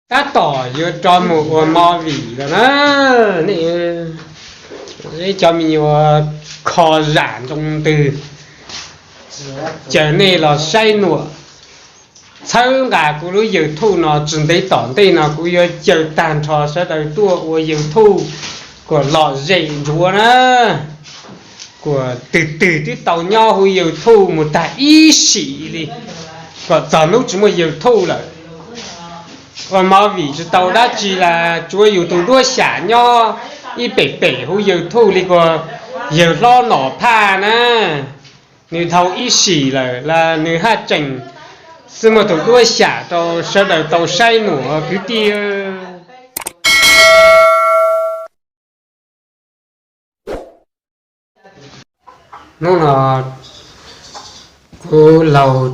Tab tom yuav rov mus ua movie lawm na. Nej cov me nyuam kho zam ntoo ntws, caw nej los saib nuam. Txhawb nqa kuv lub YouTube no, tsis ntev tom ntej no kuv yuav caw tag nrho sawv daws tuaj ua YouTube kom lom zem ntsuav na. Kuas twg twg twb tau nyob huv YouTube mus tag ib sim li, kom txog hnub tsis muaj YouTube lawm. Ua movie tsis tau dab tsi las tsuav yus tus duab xyam nyob ib pem pem huv YouTube li kuas yawg hlob Nom Phaj na. Nws dhau ib sim lawm las nws haj tseem xwb muaj tus duab xyam rau sawv daws tau saib nuam kwv tij. Hnub no kuv laug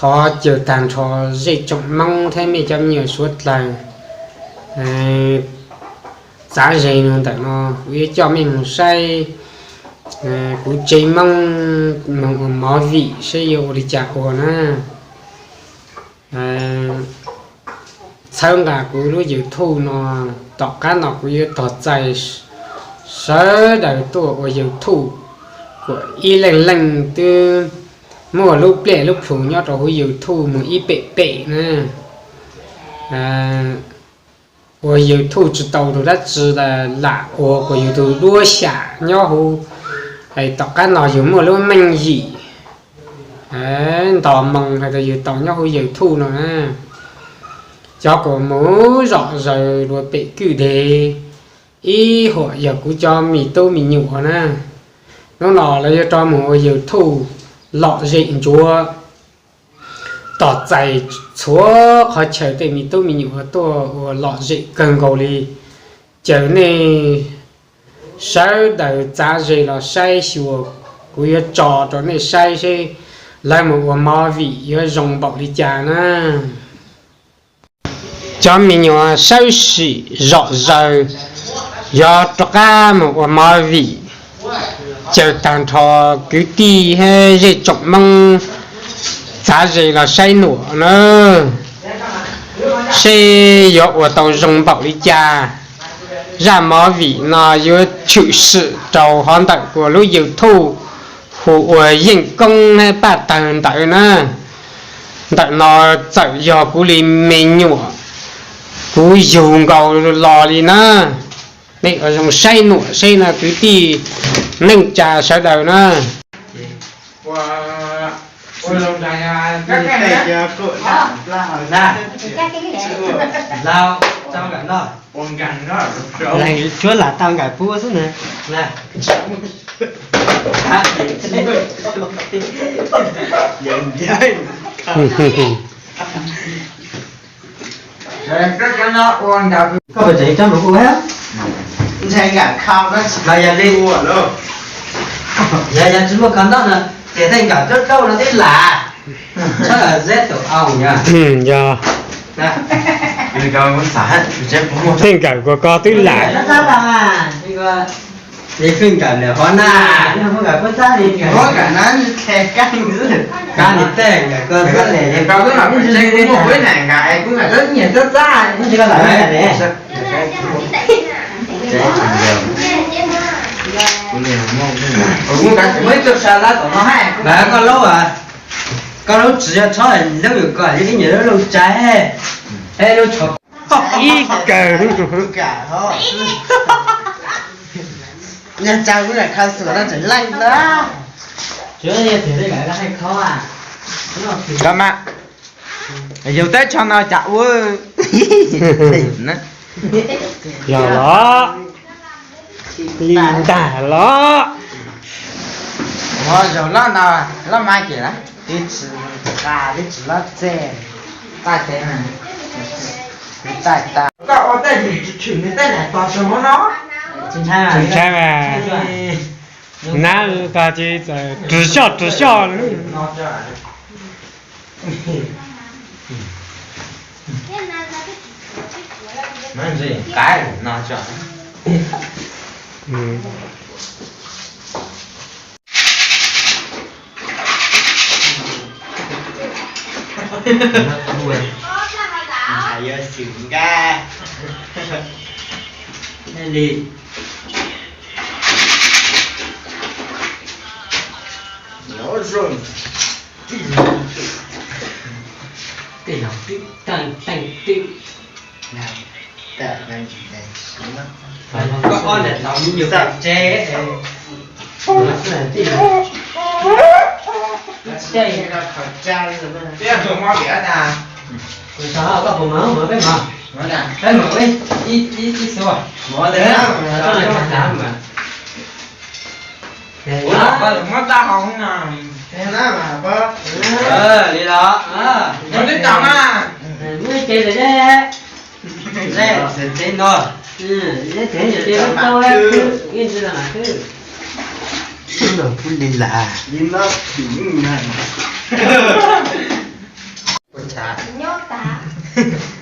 thov caw tag nrho zej tsoom Hmoob thiab nej cov me nyuam suav dlawg txav ze no ntawm no kuv yuav coj mej mus saib kuv tsev Hmoob mus ua movie saib yuav ua li cas ua na. Txhawb nqa kuv lub YouTube no, tom qab no kuv yuav tos txais sawv daws tuaj ua YouTube, kuas ib leej leej twb muaj lub pliaj lub plhu nyob rau huv YouTube mus ib pem pem na. Ua YouTube tsis tau tus dab tsi las lam ua kuas yus tus duab xyam nyob huv, tom qab no yus muaj lub meej yim nto moo hais tias yus tau nyob huv YouTube no na. Cov kuas mus zom zaws dua pem kwj deg ib huam yog kuv cov me tub me nyuam na. Hnub no lawv yuav rov mus ua YouTube lom zem ntsuav, tos txais txhua qhov chaw tej me tub me nyuam tuaj ua lom zem kawg nkaus li. Caw nej sawv daws txav ze los saib xyuas, kuv yuav tso rau nej saib seb lawv mus ua movie yuav zoo npaum li cas na. Cov me nyuam sawv sim zom zaws, yog rov qab mus ua movie, caw tag nrho kwv tij thiab zej tsoom Hmoob txav ze los saib nuam na, seb yuav ua tau zoo npaum li cas. Zaj movie no yuav tshwm sim rau hov ntawm kuv lub YouTube hu ua Yeej Koob thiab Paj Tawg ntawd na. Ntawm no txawm yog kuv li me nyuam, kuv yug nkaus los li na. Nej ua zoo saib nuam seb no kwv tij neej tsa sawv daws na. Leej tsuab lam tau nkaus pub xwb na. Koj puas tseem coj mus kuv ntshai nkawm kho no yog li. Yog yog tsis muaj kho no no ces tej nkawm dawb dawb no twb lam txhob zeb tus au yog. Tej nkawm ko ko twb lam. Li fwj nkawm lawm hov na, muab nkawm puab txab li nkawm na, kab li tej nkawm ko xwb li, li muaj kuv ib hnaim nkawm kuv nkawm txab nyiam txab txab. Lawv koj laub, koj laub tsis yog txhob laub yuam koj li ib nyuag lub lub tsaib, lub tsho ib kawg. Nyob tsam kuv lam kho xwm no tseem leej na. Koj mas, yus teb chaws no cas ua yog los li ntag los. Ua zaug loj no, loj mas ces twb tsis qa twb tsis lob txej, taj tev na, twb taj tag. Koj ua tej yus tsis tshwm nws tej lam tos tag hmo no. Tsis ntshai mas, nab tag ces rwg xyoj rwg xyoj. Yuav xwm nkaj li. Tej laus twb teej twb. Koj ob niam txiv me nyuam tsev. Kuv xav koj puas mas, mas peb mas, peb mas ib ib ib xu, mas ua ntej na, koj na tsav tsav mas. Ua kom koj muab tau hau no. Li los, muab twb tau na. Muab ces lawm. Teb no, teb no, teb tau ib ntsis los mas twb. Kuv li lam li no, ua cas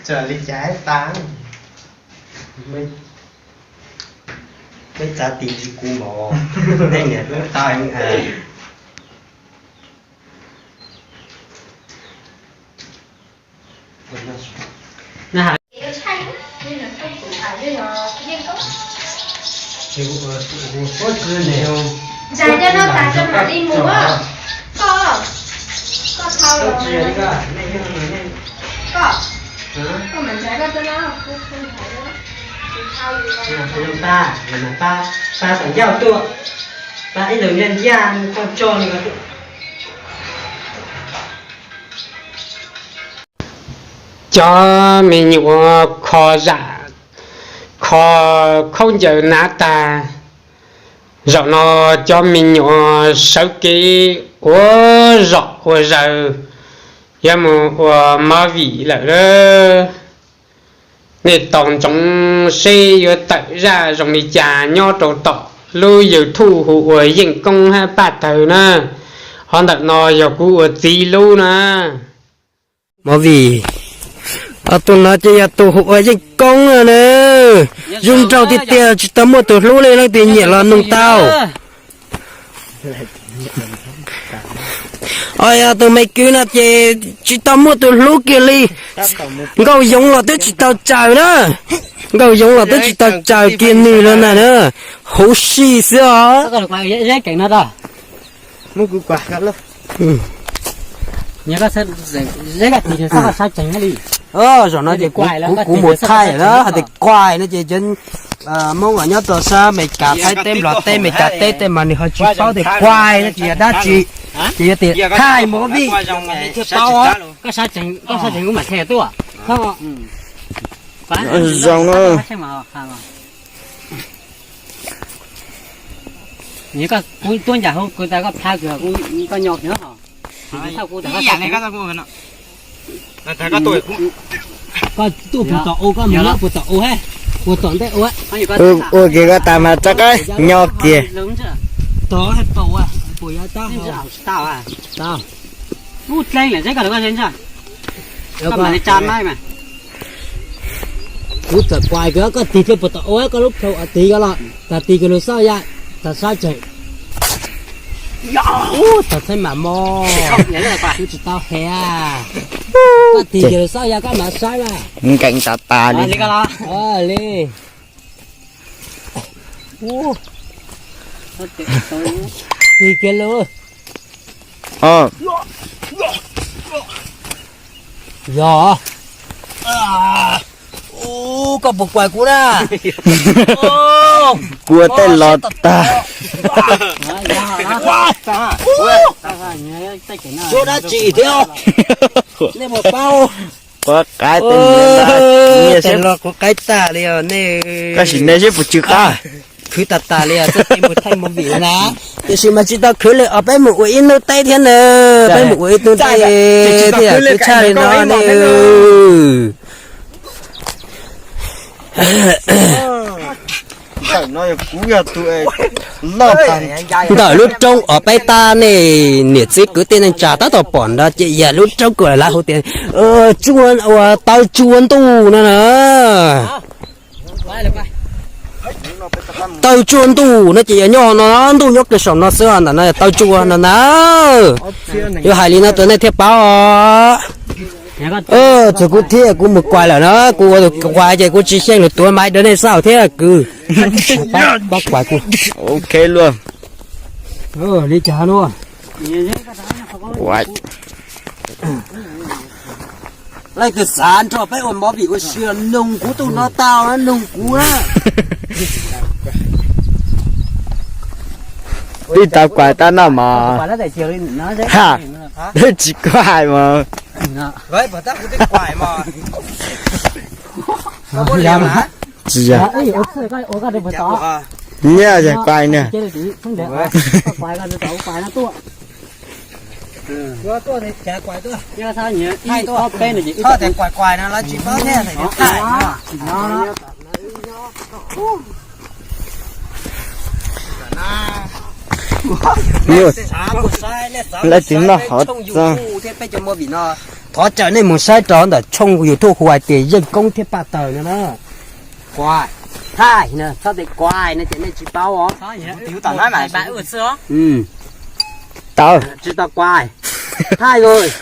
txawm li cas tas. Peb txav ti li kuv mos, nej niam hlub tau heev. Ntxais cov no tas tso mam li mus. Koj, koj thau los. Koj, koj mam ntxais koj cov no. Pab, pab tom ncauj tuaj, pab ib leeg ncaj ncaj koj tso li ko. Cov me nyuam kho zam, kho khaub ncaws hnav tag. Zaum no cov me nyuam sawv kev ua zom ua zaws, yuav mus ua movie lawm. Nej tos ntsoov seb yuav tawm zaj zoo li cas nyob rau tom lub YouTube hu ua Yeej Koob hab Paj Tawg na. Ho ntawm no yog kuv ua txiv lub na. Movie, tus no ces yog tus hu ua Yeej Koob na. Zoo nraug tiag tiag, tsis tau muaj tus hlub li, leej twg nyiam los nug tau. Os, yog tus me kwv no ces tsis tau muaj tus hlub kiag li. Nkauj yoov los twb tsis tau tsaws na. Nkauj yoov los twb tsis tau tsaws kiag nws los na. Huv si xwb os. Zaum no ces kuv mus thaij na, hais tias kuaij no ces cov Hmoob uas nyob rau sab Meskas, Thaib teb, Nplog teb, Meskas teb tej mas nws ho tsis paub tias kuaij no ces yog dab tsi, ces yuav tias thaij movie. Zoo na. Koj tuaj puas tom u, koj mus nyob puas tom u, he, puas tom ntej u? Ua ke koj tas mas rov qab nyob kiag. Tom he pau, puas yuav tab? Kuv txawm kuaij koj, koj tig kiag puas tom u, koj lub plhu tig koj los, tas tig kiag lug xauj ya, tas saib tseem. Ub, txog txheeb mam mog, kuv tsis tau hais. Koj tig kiag lug xauj ya koj mam saib mas. Nkees tas tas li. Li. Tig kiag lug. Yog. Koj puas kuaij kuv na? Kua tej los tag. Suab dab tsi thiab? Nej puas paub? Quav qaib tej los kuv qaib tag li os nej. Koj sim nej seb puas tsw qab. Khwv tas tas li os, txoj kev mus thaij movie na. Tiam sis mas tsis tau khwv li os, peb mus ua ib hnub teb thiab na. Peb mus ua ib hnub teb thiab khwv tshaj li no ne. Ntawm lub roob uas peb tab nej niam txiv kwv tij neej tsa tab tom pom ntawd ces yog lub roob uas lawv hu tias taw tsua ntuj no na. Taw tsua ntuj no ces yog nyob no, ntuj nyob kiag saum no xwb, ntawm no yog taw tsua no na. Yuav hais li no rau nej thiaj paub os. Txog kuv thiab, kuv mus kuais lawm na, kuv ua tus kuais ces kuv tsis xyeej lus tuav mas rau nej xauj thiab kwv. Pab kuais kuv. Ok luaj. Li cas luaj? Leej twg xav nrog peb ua movie ua si los noog kuv tus no tau, noog kuv na. Twb tau kuais tab noj mov. Ha, twb tsis kuais mog. Tsis yog, nyiaj yog kuais na. Kuais no lawv tsis paub thiab. Lawv tsis noj hov txog. Thov caw nej mus saib rau ntawm tshooj YouTube hu hais tias Yeej Koob thiab Paj Taws no na. Kuais, thaij no, txhob tias kuais no ces nej tsis paub os. Tau. Tsis tau kuais. Thaij os.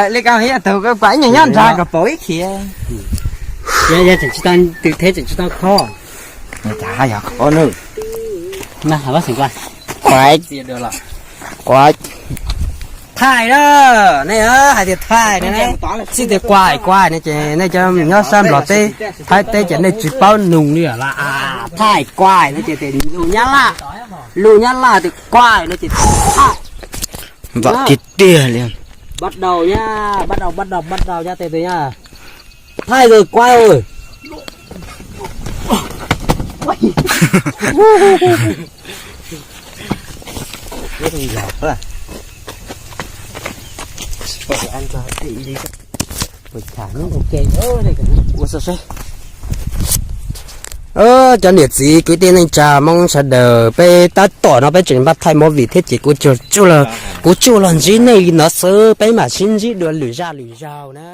Li ko yog tus kuais nyob nyob nrad kom pom ib khiav. Yog tseem tsis tau twm thiab tseem tsis tau khob. Kuais, kuais, thaij na, nej hais tias thaij na, txhob tias kuais kuais no ces nej cov nyob sab Nplog teb, Thaib teb ces nej tsis paub nug li lawm. Thaij kuais no ces tias lus Nyab Laj, lus Nyab Laj tias kuais no ces thaij. Npam kiag tiag li. Bắt đầu nhá, bắt đầu, bắt đầu, bắt đầu nhá, từ từ nhá. Thaij, kuais. Cov niam txiv kwv tij neej tsa Hmoob sawv daws, peb tab tom no peb tseem npaj thaij movie thiab ces kuv tsuas, kuv tsuas los ntsib nej li no xwb, peb mam sib ntsib dua lwm zaj lwm zaug na.